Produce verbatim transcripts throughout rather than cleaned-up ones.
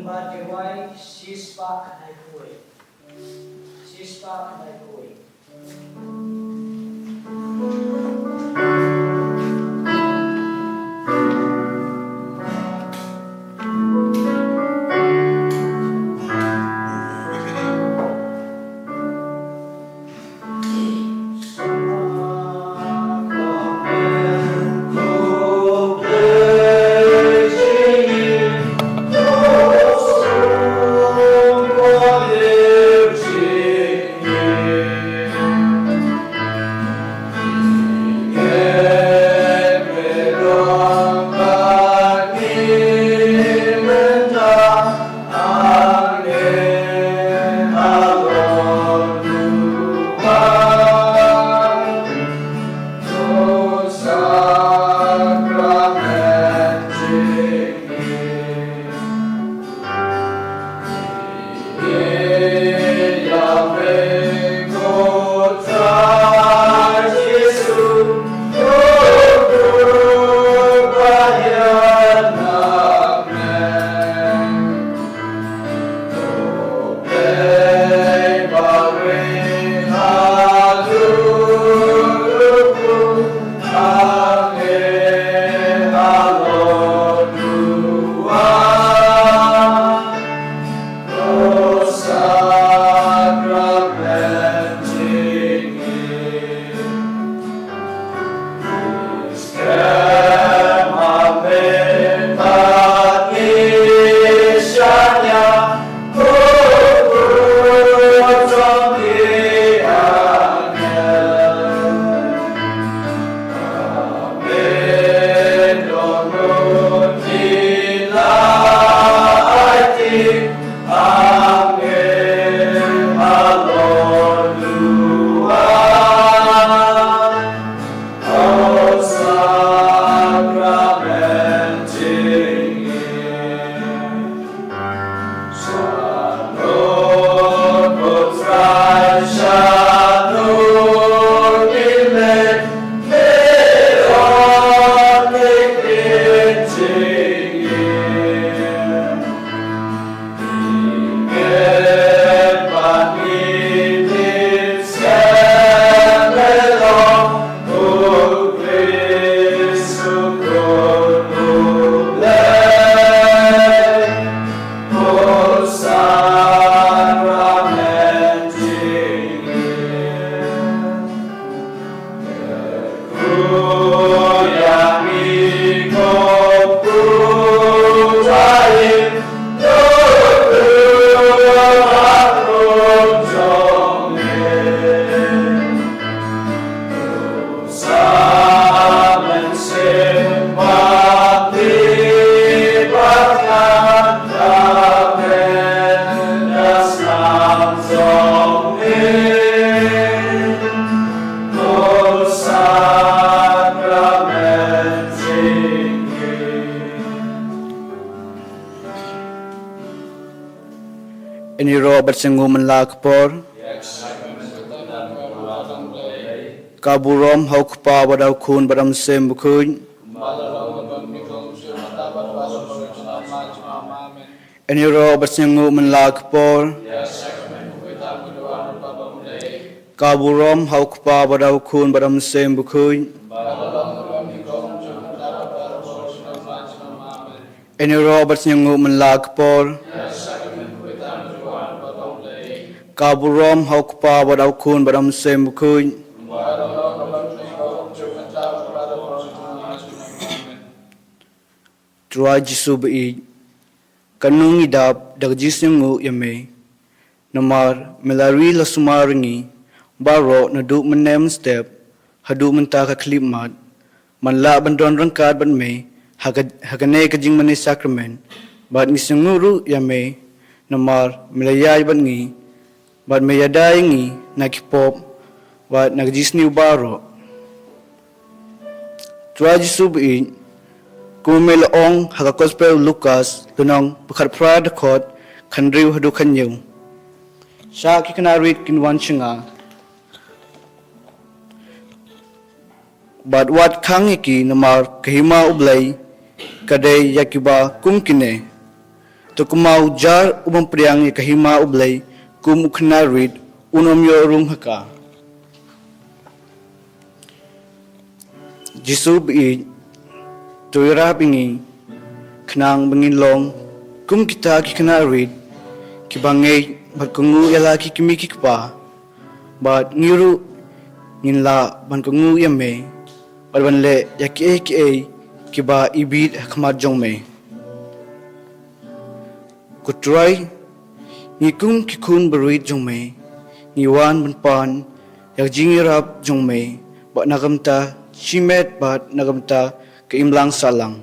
Bad J Y shispah khyndai phew wei. Shispah khyndai phew wei. Ïaroh bad sngewnguh mynla ka por. Ka burom ha u Kpa bad ha u Khun bad ha u Mynsiem Bakhuid. Ïaroh bad sngewnguh mynla ka por. Ka burom ha u Kpa bad ha u Khun bad ha u Mynsiem Bakhuid. Ïaroh bad sngewnguh mynla ka por. Ka burom ha u Kpa bad ha u Khun bad ha u Mynsiem Bakhuid. Trai Jisu baieit, kano ngi dap da ka jingsngewnguh ïa me. Namar me la ri la sumar ïa ngi baroh naduh mynne mynstep haduh mynta ka khyllipmat, ban lah ban don ryngkat bad me ha ka, ha kane ka jingmane sakramen. Bad ngi sngewnguh ruh ïa me namar me la ïaid bad ngi bad me ïada ïa ngi na ki pop bad na ka jingsniew baroh. Trai Jisu baieit, kumba me la ong ha ka Gospel Lukas, lynnong ba khatphra, dkhot khathynriew haduh khathynñiew: Shah ki khynnah rit kin wan sha nga, bad wat khang ïa ki, namar ka hima U Blei ka dei ïa kiba kum kine. To kumba u jar u bym pdiang ïa ka hima U Blei kum u khynnah rit, un ym ïoh rung ha ka. Jisu ba ïeit, to ïarap ïa ngi khnang ba ngin long kum kita ki khynnah rit kiba ngeit bad kohnguh ïa la ki kmie ki kpa, bad ngi ruh ngin lah ban kohnguh ïa me bad ban leh ïa kiei kiei kiba ibit ha khmat jong me. Ko Trai, ngi kum ki khun barit jong me, ngi wan ban pan ïa ka jingïarap jong me, bad na ka bynta shimet bad na ka bynta ka imlang sahlang.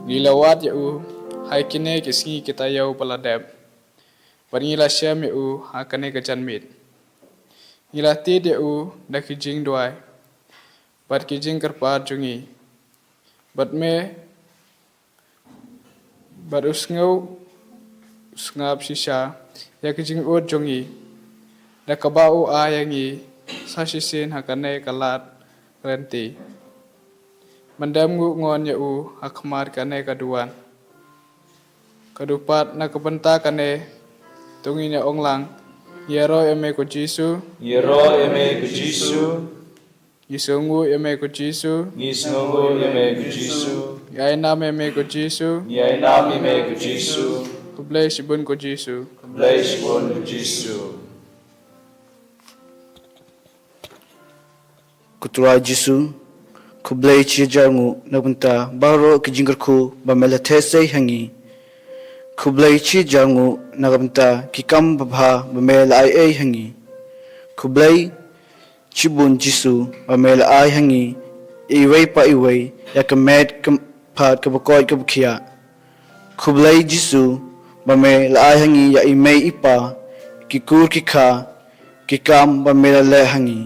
Ngi la wad ïa u ha kine ki sngi ki taïew ba la dep, bad ngi la shem ïa u ha kane ka janmiet. Ngi la tied ïa u da ki jingduwai bad ki jingkyrpad jong ngi. Bad me, bad u sngew, u sngap shisha ïa ki jingud jong ngi, da kaba u ai ïa ngi sa shisien ha kane ka lad rynti. Ban dem nguh ngon ïa u ha khmat kane ka duwan. Ka dei pat na ka bynta kane, to ngin ïa ong lang: Ïaroh ïa me ko Jisu. Ïaroh ïa me ko Jisu. Ngi sngewnguh ïa me ko Jisu. Ngi sngewnguh ïa me ko Jisu. Ngi ai nam ïa me ko Jisu. Ngi ai nam ïa me ko Jisu. Khublei shibun ko Jisu. Khublei shibun ko Jisu. Ko Trai Jisu, khublei shi hajar nguh na ka bynta baroh ki jingkyrkhu ba me la theh sei ha ngi. Khublei shi hajar nguh na ka bynta ki kam babha ba me la ai ei ha ngi. Khublei shibun Jisu ba me la ai ha ngi ïa iwei pa iwei ïa ka met ka phad kaba koit kaba khiah. Khublei Jisu ba me la ai ha ngi ïa i mei i pa, ki kur ki kha, ki kam ba me la leh ha ngi.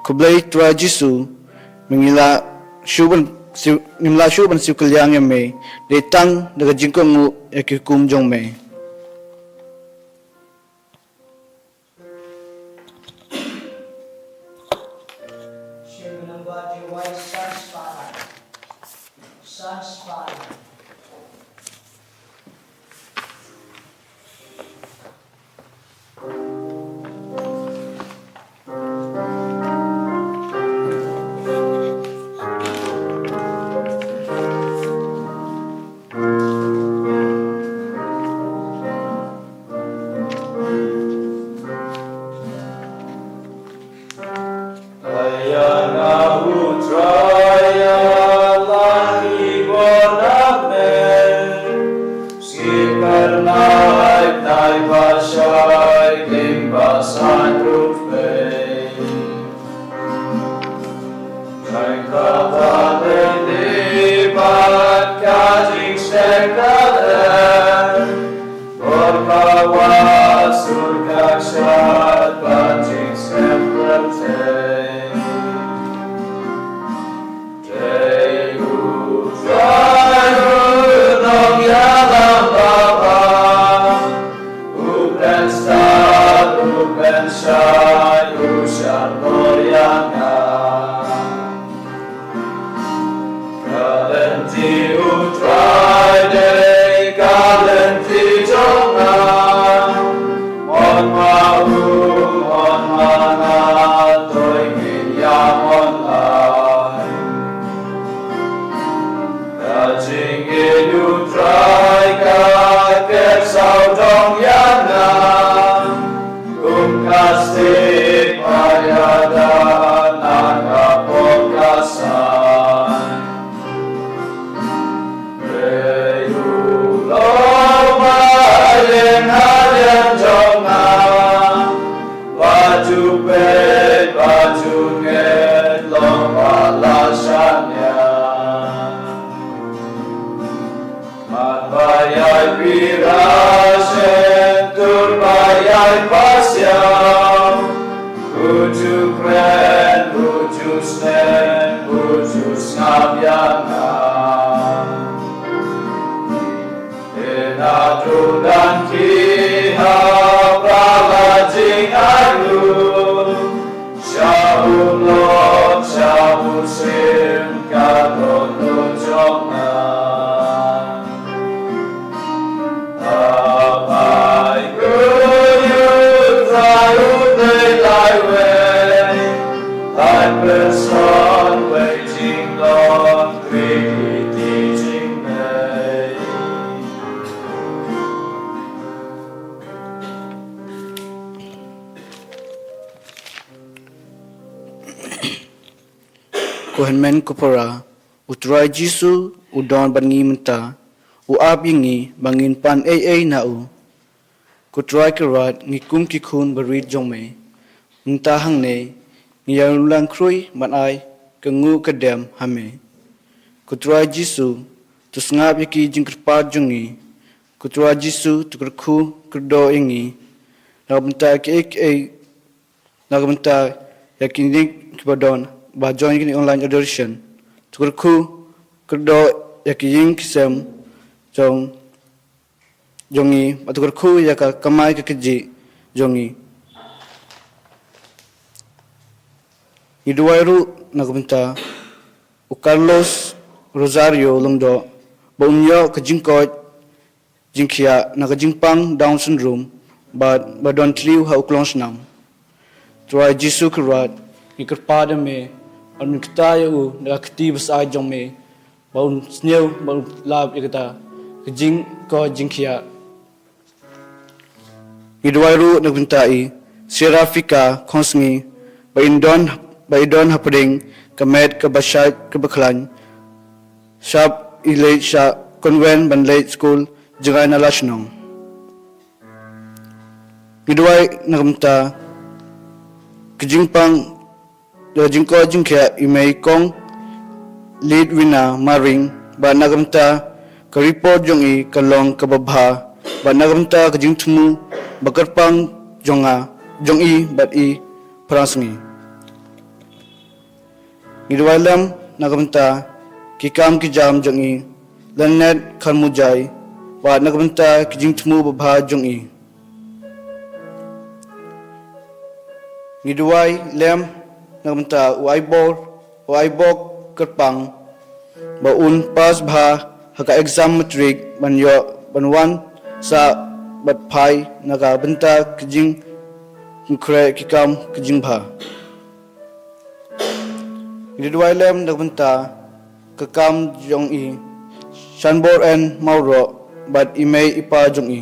Khublei Trai Jisu, me ngi la shu ban siew, ngim la shu ban siew kylliang ïa me, dei tang da ka jingkohnguh ïa ki hukum jong me. Ïa nga u Trai, ïa la ki bor na me. Skip kyrnai, tai ba shai, king ba san ruh pei. Jai ka ba leni bad ka jingsheng ka leh. Bor ka wa sur ka shat ba jingsheng leh te. Te u Trai u nongïalam ba bha, u pynstad, u pynshai, u shah bor ïa nga. Ka lynti u Trai dei ka lynti jong nga. Mon ma u, mon ma nga, to ngin ïa mon lai. Ka jingïeit u Trai ka kyrshan dong ïa nga. Kum ka stick ba ïada na ka por ka san. Te u long ba ïeng ha ïing jong nga. Ba ju peit, ba ju ngeit, long ba la shaniah. Mat ba ïai pyrshah, tur ba ïai pasiaw. U ju kren, u ju snem, u ju sngap ïa nga. Ïa naduh dan ki ha pra la jingaiu. Sha u Lord, sha u Syiem ka dohnud jong nga. Abai, ko ïa u Trai u dei lai wei, lai person wei jinglong, khrih kti jingmei. Ko hynmen ko para, u Trai Jisu u don bad ngi mynta, u ap ïa ngi ba ngin pan ei ei na u. Ko Trai Kynrad, ngi kum ki khun barit jong me. Mynta hangne, ngi ïalam khrui ban ai ka nguh ka dem ha me. Ko Trai Jisu, to sngap ïa ki jingkyrpad jong ngi. Ko Trai Jisu, to kyrkhu kyrdoh ïa ngi. Na ka bynta kiei kiei, na ka bynta ïa kine kiba don ba join kine online adoration. To kyrkhu kyrdoh ïa ki ïing ki sem jong jong ngi, bad to kyrkhu ïa ka kamai ka kajih jong ngi. Ngi duwai ruh na ka bynta u Carlos Rosario Lyngdoh, ba un ïoh ka jingkoit jingkhiah na ka jingpang Down syndrome, bad ba don thliew ha u klongsnam. Trai Jisu Kynrad, ngi kyrpad ïa me, ban mynta ïa u da ka kti ba sah jong me, ba un sngew, ba un lap ïa kata ka jingkoit jingkhiah. Ngi duwai ruh na ka bynta i Serafika Khongsngi, ba in don, ba i don hapdeng ka met kaba shait kaba khlaiñ, shap i leit sha convent ban leit skul jngai na la shnong. Ngi duwai na ka bynta ka jingpang, ka jingkoit jingkhiah i mei kong Lidwina Maring, bad na ka bynta ka report jong i kan long kaba bha, bad na ka bynta ka jingthmu ba kyrpang jong nga, jong i bad i phrangsngi. Ngi duwai lem na ka bynta ki kam ki jam jong i, Lynette Kharmujai, bad na ka bynta ki jingthmu babha jong i. Ngi duwai lem na ka bynta u Aibor, u Aibok Kyrpang, ba un pass bha ha ka exam matric ban ïoh ban wan sah bad phai na ka bynta ka jingkhreh ki kam ka jingbha. Ngi duwai lem na ka bynta ka kam jong i Shanbor N Mawroh bad i mei i pa jong i.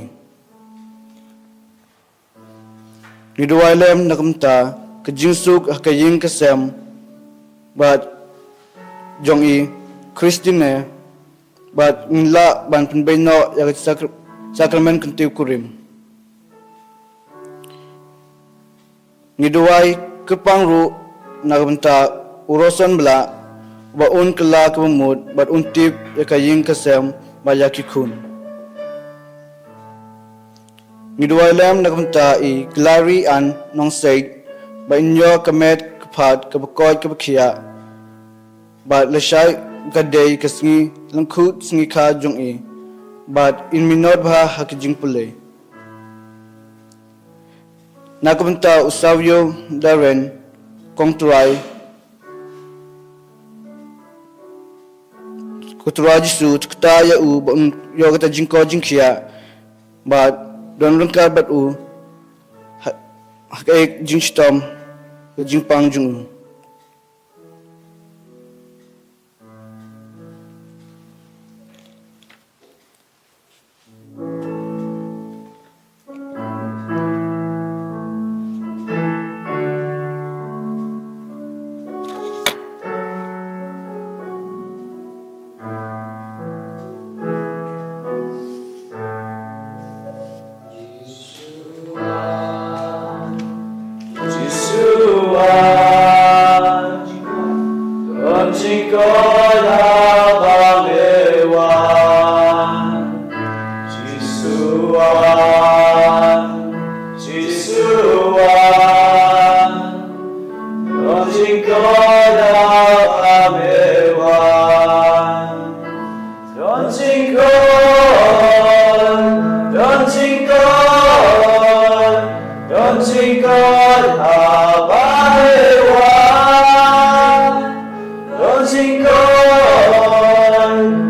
Ngi duwai lem na ka bynta ka jingsuk ha ka ïing ka sem bad jong i Christine, bad ngin lah ban pynbeit noh ïa ka sakr-, sakramen kyntiew kurim. Ngi duwai kyrpang ruh na ka bynta u Roson Blah, ba un kylla kaba mut bad un tip ïa ka ïing ka sem bad ïa ki khun. Ngi duwai lem na ka bynta i Glary Ann Nongseit, ba in ïoh ka met ka phad kaba koit kaba khiah, bad lashai ka dei ka sngi lyngkhuh sngi kha jong i, bad in minot bha ha ka jingpule. Na ka bynta u Savio Darren Kongtrai, ko Trai Jisu, to kata ïa u ba un ïoh kata jingkoit jingkhiah, bad don ryngkat bad u ha, ha ka jingshitom ka jingpang jong u. Jisu wan, don jingkoit haba me wan. Jisu wan, Jisu wan, don jingkoit haba me wan. Don jingkoit, don jingkoit, don jingkoit haba me wan. Don jingkoit,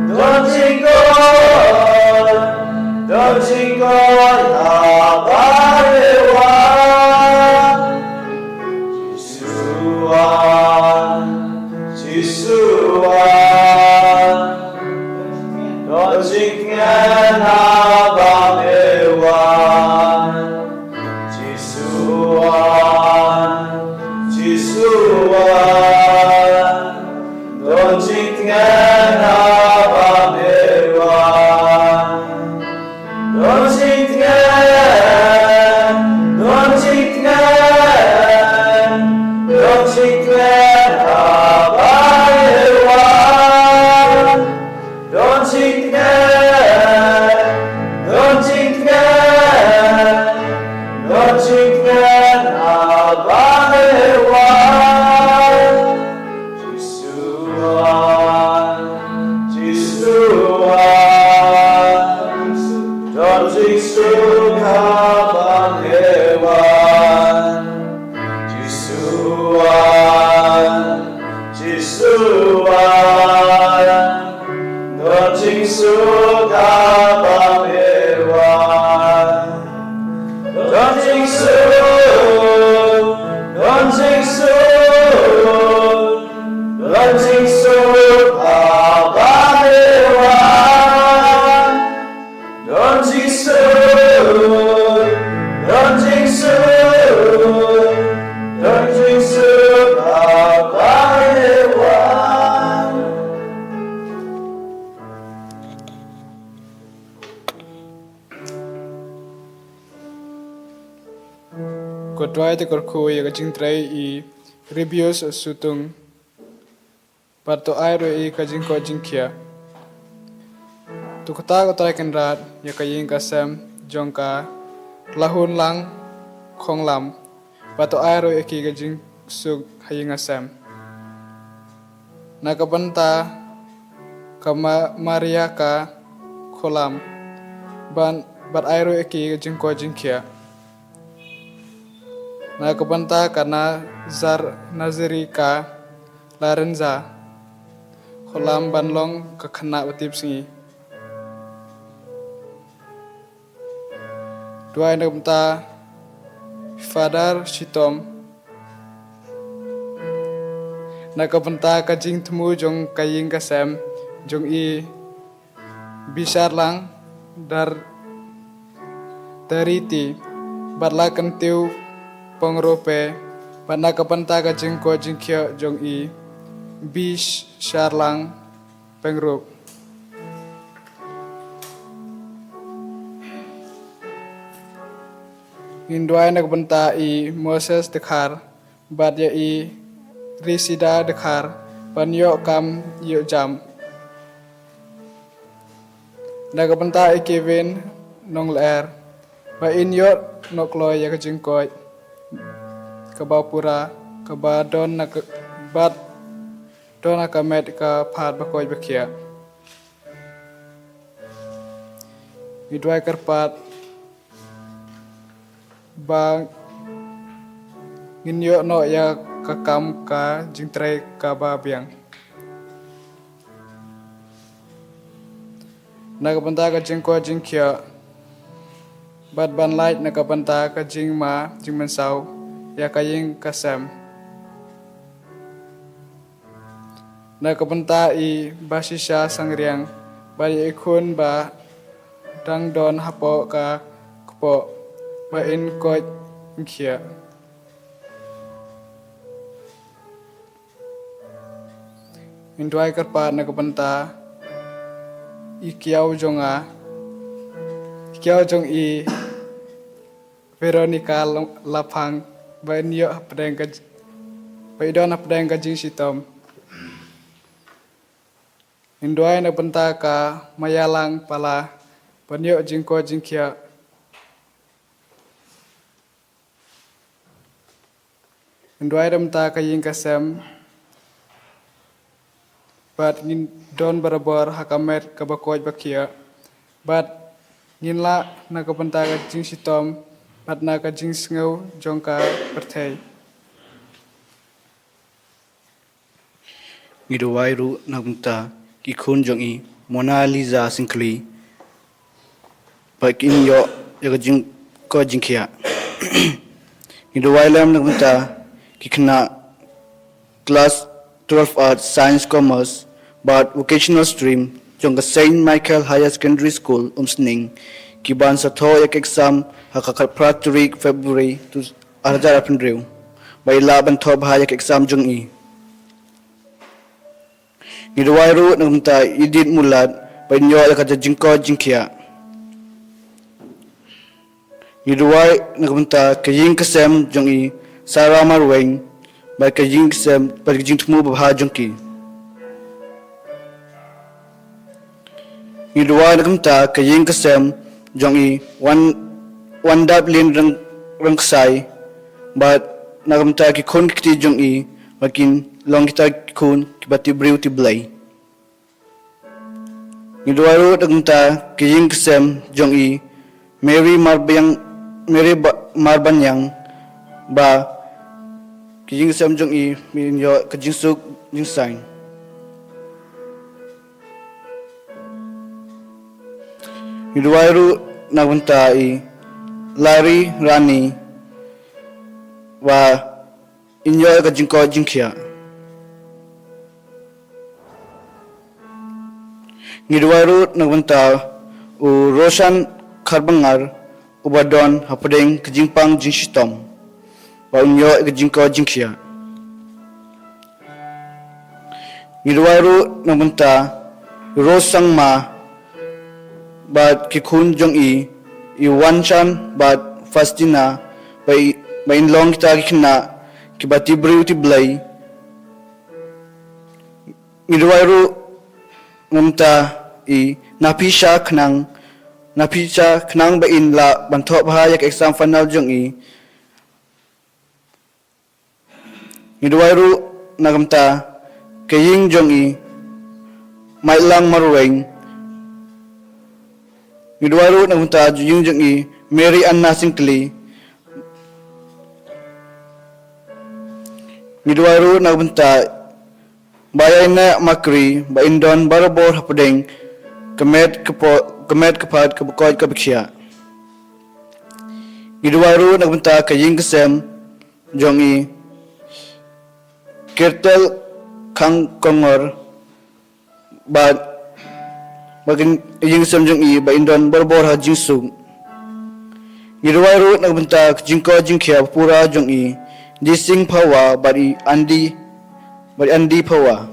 don jingkoit, don jingkoit haba me wan. Jisu wan, Jisu wan, don jingtngen haba me wan. Jisu wan, Jisu wan, don jingtngen haba me wan. Don jingtngen, don jingtngen, don jingtngen haba me wan. Don jingtngen, don jingtngen, don jingtngen haba me wan. Jisu wan, Jisu wan, don jingsuk haba me wan. Jisu wan, Jisu wan, don jingsuk haba me wan. Don jingsuk, don jingsuk, don jingsuk haba me wan. Don jingsuk, don jingsuk, don jingsuk haba me wan. Ko Trai, te kyrkhu ïa ka jingtrei i Ribius Sutung, bad to ai ruh ïa i ka jingkoit jingkhiah. To kata, ko Trai Kynrad, ïa ka ïing ka sem jong ka Lahunlang Khonglam, bad to ai ruh ïa ki ka jingsuk ha ïing ha sem. Na ka bynta ka Ma-, Maria ka Khonglam, bad, bad ai ruh ïa ki ka jingkoit jingkhiah. Na ka bynta ka Nazar-, Nazari ka Larenza Khonglam ban long ka khynnah ba tipsngi. Duwai na ka bynta Father Shitom. Na ka bynta ka jingthmu jong ka ïing ka sem jong i Bisharlang Dar-, Dariti, bad la kyntiew pyngrope, bad na ka bynta ka jingkoit jingkhiah jong i Bisharlang Pyngrope. Ngin duwai na ka bynta i Moses Dkhar, bad ïa i Risida Dkhar, ban ïoh kam ïoh jam. Na ka bynta i Kevin Nongler, ba in ïoh noh kloi ïa ka jingkoit kaba pura, kaba don na ka, bad don ha ka met ka phad ba koit ba khiah. Ngi duwai kyrpad ba ngin ïoh noh ïa ka kam ka jingtrei kaba biang. Na ka bynta ka jingkoit jingkhiah, bad ban lait na ka bynta ka jingma jingmynsaw ïa ka ïing ka sem. Na ka bynta i Bashisha Sangriang, bad ïa i khun ba dang don hapoh ka kpoh, ba in koit in khiah. Ngin duwai kyrpad na ka bynta i kiaw jong nga, i kiaw jong i Veronica Long-, Laphang, ba in ïoh hapdeng ka j-, ba i don hapdeng ka jingshitom. Ngin duwai na ka bynta ka Mayalang Pala, ban ïoh jingkoit jingkhiah. Ngin duwai na ka bynta ka ïing ka sem, bad ngin don barabor ha ka met kaba koit ba khiah, bad ngin lah na ka bynta ka jingshitom, bad na ka jingsngew jong ka pyrthei. Ngi duwai ruh na ka bynta ki khun jong i Mona Lisa Syngkli, ba kin ïoh ïa ka jingkoit jingkhiah. Ngi duwai lem na ka bynta ki khynnah Class twelve Arts, Science, Commerce bad Vocational Stream jong ka Saint Michael Higher Secondary School, Umsning, ki ban sa thoh ïa ka exam ha ka khatphra tarik February, tu, ar hajar arphew hynriew, ba i lah ban thoh bha ïa ka exam jong i. Ngi duwai ruh na ka bynta i Edith Mulat, ba in ïoh ïa ka jingkoit jingkhiah. Ngi duwai na ka bynta ka ïing ka sem jong i Sarah Marwein, bad ka ïing ka sem, bad ka jingthmu babha jong ki. Ngi duwai na ka bynta ka ïing ka sem jong i Wan, Wandaplin Reng-, Rengksai, bad na ka bynta ki khun ki kti jong i, ba kin long kita ki khun kiba tip briew tip Blei. Ngi duwai ruh na ka bynta ka ïing ka sem jong i Mary Marbiang, Mary Ba-, Marbaniang, ba ka ïing ka sem jong i, ba in ïoh ka jingsuk jingsaiñ. Ngi duwai ruh na ka bynta i Larry Rani, ba in ïoh ka jingkoit jingkhiah. Ngi duwai ruh na ka bynta u Roshan Kharbangar, uba don hapdeng ka jingpang jingshitom, ba un ïoh ka jingkoit jingkhiah. Ngi duwai ruh na ka bynta Rose Sangma, bad ki khun jong i, i Wanchan bad Fastina, ba i, ba in long kita ki khynnah kiba tip briew tip Blei. Ngi duwai ruh na ka bynta i Napisha Khnang, na pyrshah khnang ba in lah ban thoh bha ïa ka exam final jong i. Ngi duwai ruh na ka bynta ka ïing jong i, Maitlang Marweng. Ngi duwai ruh na ka bynta ka ïing jong i, Mary Anna Syngkli. Ngi duwai ruh na ka bynta Ba ïa ine makri ba in don barabor hapdeng ka met ka po-, ka met ka phad, ka bakoj ka bakhiah. Ngi duwai ruh na ka bynta ka ïing ka sem jong i Kirtel Khangkongor, bad ba ka ïing ka sem jong i ba in don barabor ha jingsuk. Ngi duwai ruh na ka bynta ka jingkoit jingkhiah ba pura jong i Dising Phawa bad i Andi, bad i Andi Phawa.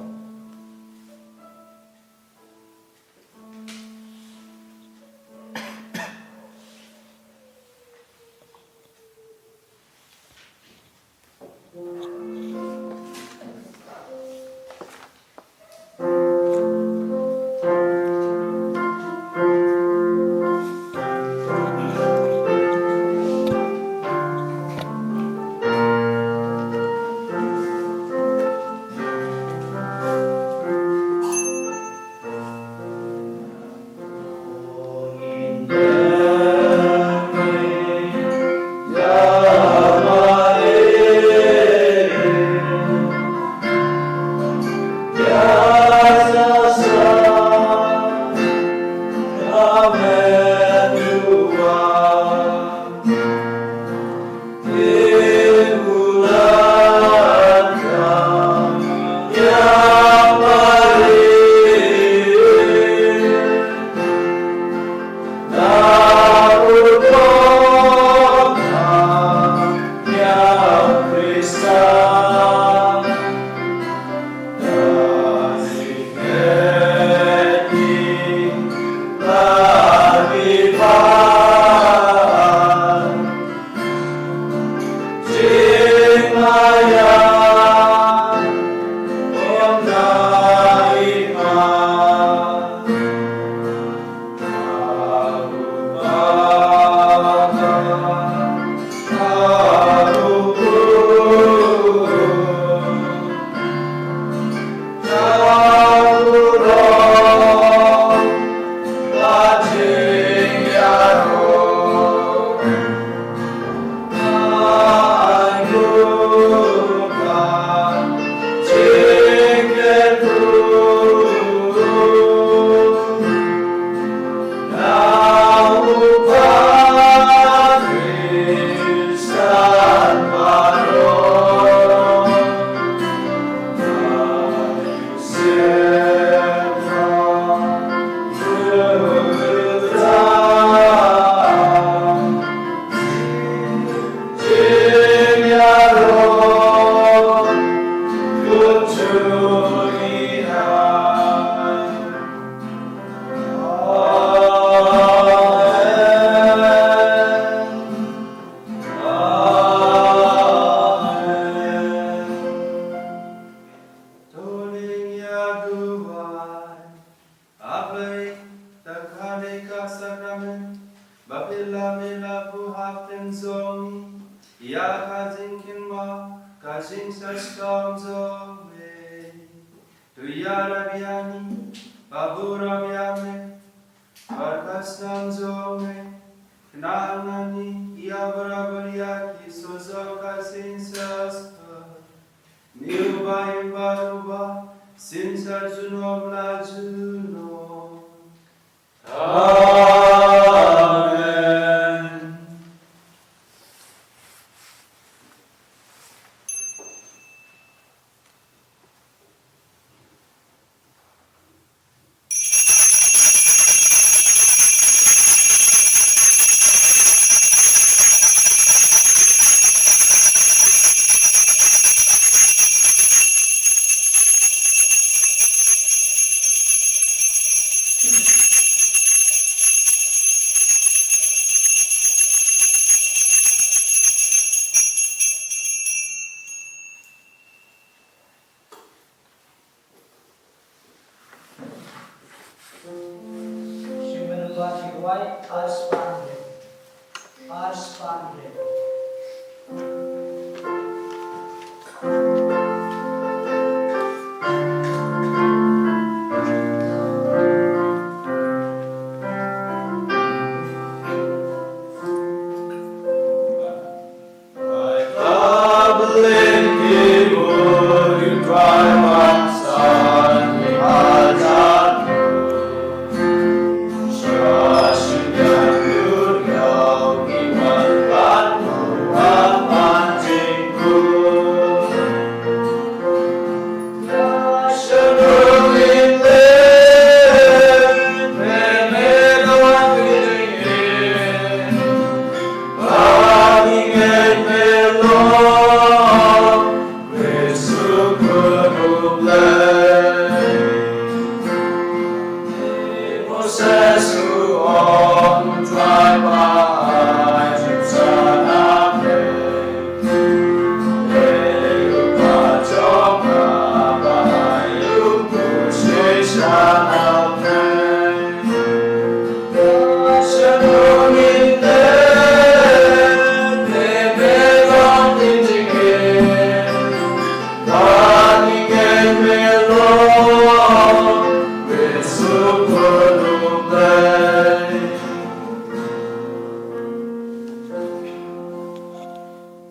Abai, da kane ka sakramen, ba phi la mih la buh hapdeng jong ngi ïa ka jingkynmaw ka jingshitom jong me. To ïarap ïa ngi ba burom ïa me bad ka snam jong me, khnang ba ngi ïa barabor ïa ki soh jong ka jingshitom. Ngi uba im bad uba synshar junom la junom. Amen. Ash Pandey.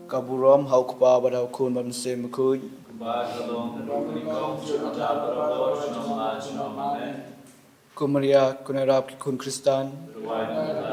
Ka burom ha U Kpa bad ha U Khun bad U Mynsiem Bakhuid. Ba ka long ka dong ka dong ka jong ka jong ka jong. Amen. Ko Maria, ko nongrap ki khun Khristan. Ruwai.